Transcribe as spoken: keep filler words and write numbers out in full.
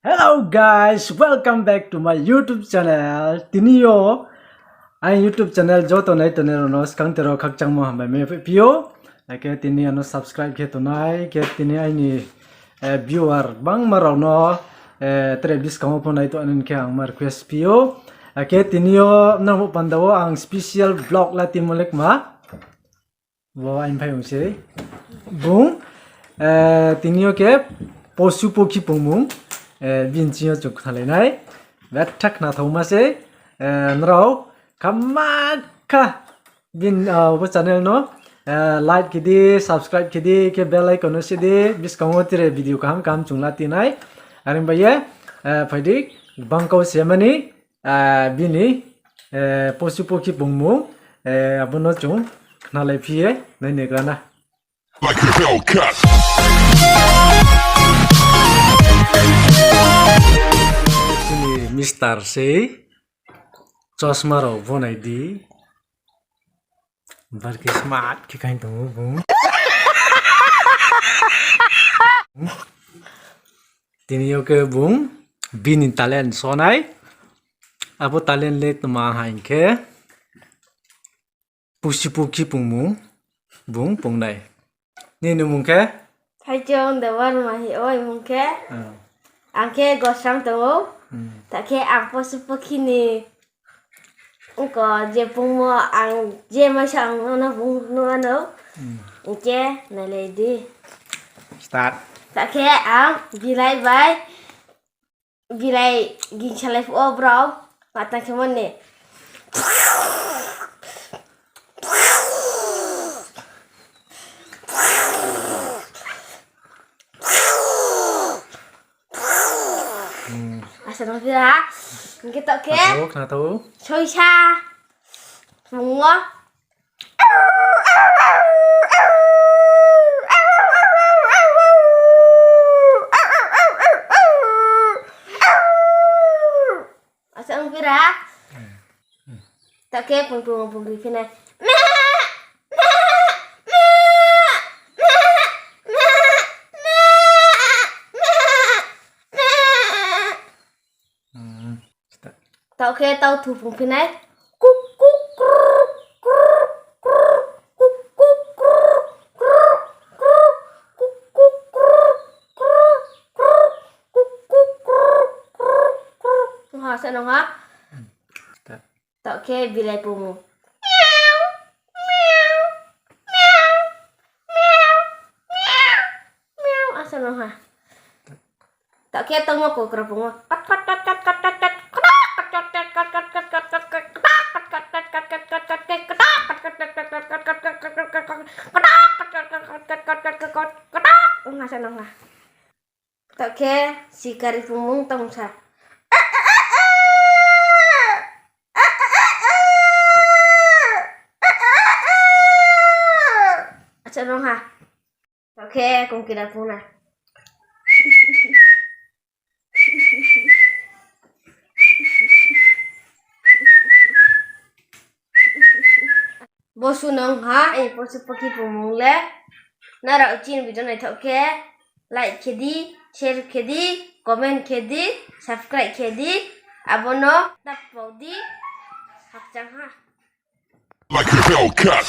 Hello guys, welcome back to my YouTube channel. Tini yo ang YouTube channel joto nai tongnai rao no skang tero khakchangmo hambai mai phi ou. Akhe tini ano subscribe khe tongnai, khe tini aini, eh, viewer bangma rao no, eh, tre buskang wo pho nai tongnai khe ang ma request phi ou. Akhe tini yo nang panda wo ang special vlog la timo lekma. Bo aini phai ong sei. Bung, eh, tini yo khe posu pokhi pungmung, eh, bini ching yo chung khnalai nai. Betha khnathaoma sei, eh, nrao khamma kha bini, ah, bo channel no, eh, like khe di, subscribe khe di, khe bell icon no se di, buskang wo tre video kaham kaham chung la tinai. Are ong bai ye, eh, phai di, bangkau se mani, ah, bini, eh, posu pokhi pungmung, eh, abo no chung khnalai phi ye nai naigra na. Like a Hellcat. Chini mister sei, chosma rao bo nai di. Bar khe smart khe kain tong ou bung. Tini yo khe bung bini talent sonai. Abo talent le tma hing khe, posu pokhi pungmung bung pungnai. Nini mung khe? Thaichung Debbarma hing ou aini mung khe. Ah. Ang khe gosrang tong ou. Hmm. Ta khe ang posu pokhi ni ongko je pungmo ang je maisa ang no bung nuh ano. Hmm. Hing khe nailai di. Start. Ta khe ang bilai bai Bilai gingsalai phuh wo brao, ma tang khe mani. Hmm. Asa nung phi ra. Hing khe taoh khe. Khnathou, khnathou. Soisa. Pung wo. Asa ong phi ra. Taoh khe pung pung pung ri phi nai. Hmm. Taoh khe tau thu pung phi nai. Kuk, kuk, kruk, kruk, kruk, kuk, kuk, kruk, kruk, kruk, kuk, kuk, kruk, kruk, kuk, kuk, kruk, kruk, kruk. Nung ha, se nung ha. Hmm. Taoh khe bilai pungmung. Asa nung ha. Taoh khe tongmo kugra pungmo. Asa nung ha. Taoh khe sikari pungmung tongsa. Asa nung ha. Taoh khe kongkira pung na. Bo suh nung ha, aini posu pokhi pungmung le. Nrao chini video naithaoh khe, like khe di, share khe di, comment khe di, subscribe khe di, abo no ta pau di, khakchang ha. Like a Hellcat.